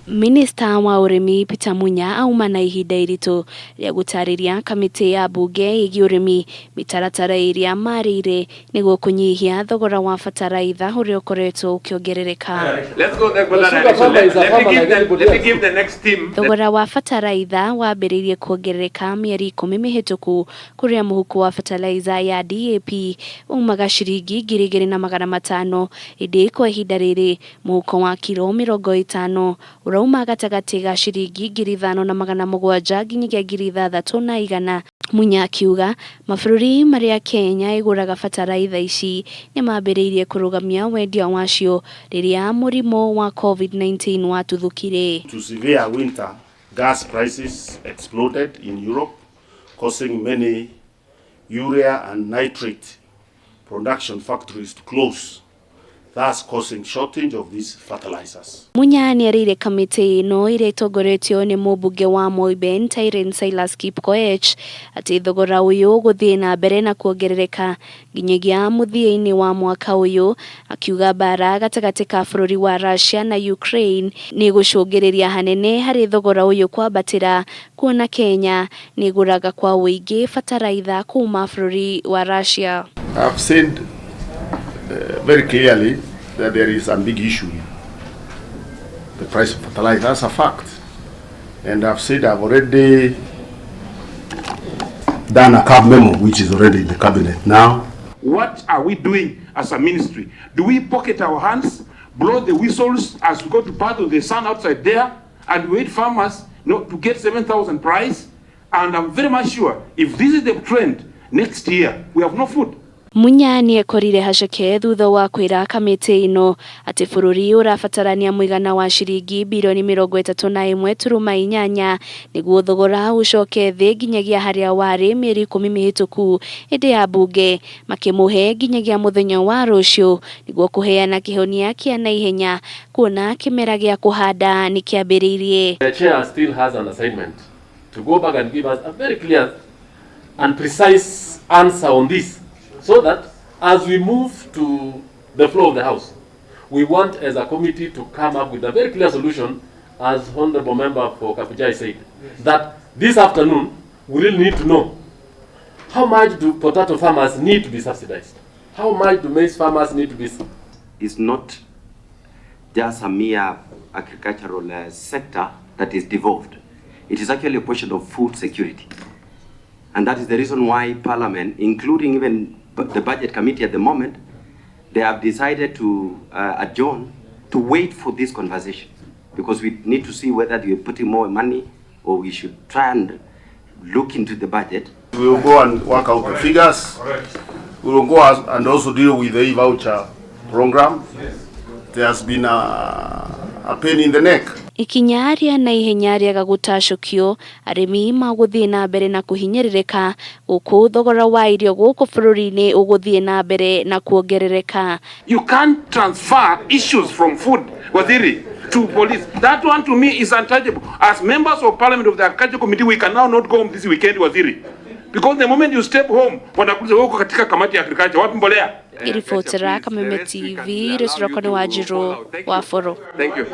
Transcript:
Minista wa ũrĩmi Peter Munya auma na ihinda iritũ rĩa gũtarĩria kamĩtĩ ya mbunge ĩgiĩ ũrĩmi mĩtaratara ĩrĩa marĩire nĩguo kũnyihia thogora wa bataraitha ũrĩa ũkoretwo ũkĩongerereka. Let's go there, The sugar farmer is a farmer like anybody Let me else. give the next team. Thogora wa bataraitha wambĩrĩirie kuongerereka mĩeri 10 mĩhĩtũku kũrĩa mũhuko wa bataraitha ya DAP umaga ciringi 2500, ĩndĩ kwa ihinda rĩrĩ mũhuko wa kiro 50 ũrauma gatagatĩ ga ciringi 5700 nginyagia 6100. Munya akiuga mabũrũri marĩa Kenya ĩgũraga bataraitha ici nĩ mambĩrĩirie kũrũgamia wendia wacio rĩrĩa mũrimũ wa COVID-19 watuthũkire. To severe winter, gas prices exploded in Europe, causing many urea and nitrate production factories to close, thus causing shortage of these fertilizers. Munya nĩerĩire kamĩtĩ ĩno ĩrĩa ĩtongoretio nĩ mũmbunge wa Moiben Tyren Silas Kipkoech atĩ thogora ũyũ ũgũthiĩ na mbere na kuongerereka nginyagia mũthia-inĩ wa mwaka ũyũ, akiuga mbara gatagatĩ ka bũrũri wa Russia na Ukraine nĩ ĩgũcũngĩrĩria hanene harĩ thogora ũyũ kwambatĩra, kuona Kenya nĩ ĩgũraga kwa ũingĩ bataraitha kuma bũrũri wa Russia. I've said very clearly that there is a big issue here. The price of fertilizer, that's a fact. And I've said I've already done a CAB memo, which is already in the cabinet now. What are we doing as a ministry? Do we pocket our hands, blow the whistles as we go to part of the sun outside there, and wait farmers not to get 7,000 price? And I'm very much sure if this is the trend, next year we have no food. Munya nĩekorire haceke thutha wa kwĩra kamĩtĩ ĩno atĩ bũrũri ũrabatarania mũigana wa ciringi birioni 31.8 nĩguo thogora ũcoke thĩ nginyagia harĩa warĩ mĩeri 10 mĩhĩtũku, ĩndĩ ya mbunge makĩmũhe nginyagia mũthenya wa rũciũ nĩguo kũheana kĩhonia kĩa naihenya kuona kĩmera gĩa kũhanda nĩ kĩambĩrĩirie. The chair still has an assignment to go back and give us a very clear and precise answer on this, so that as we move to the floor of the House, we want as a committee to come up with a very clear solution, as Honorable Member for Kabuchai said, that this afternoon we really need to know how much do potato farmers need to be subsidized? How much do maize farmers need to be Is not just a mere agricultural sector that is devolved. It is actually a question of food security. And that is the reason why Parliament, including even the Budget Committee at the moment, they have decided to adjourn to wait for this conversation, because we need to see whether we are putting more money or we should try and look into the budget. We will go and work out the figures. We will go and also deal with the e-voucher program. There has been a pain in the neck. Ikinya rĩa naihenya rĩaga gũtacũkio, arĩmi magũthiĩ na mbere na kũhinyĩrĩrĩka gũkũ thogora wa irio gũkũ bũrũri-inĩ ũgũthiĩ na mbere na kuongerereka. You can't transfer issues from food, Waziri, to police. That one to me is untouchable. As members of Parliament of the Agriculture Committee, we can now not go home this weekend, Waziri. Because the moment you step home, wanakuuliza, "Wewe uko katika kamati ya agriculture, wapi mbolea?" Ngĩribotera Kameme TV, rĩtwa rĩakwa nĩ Wanjirũ wa Boro. Thank you.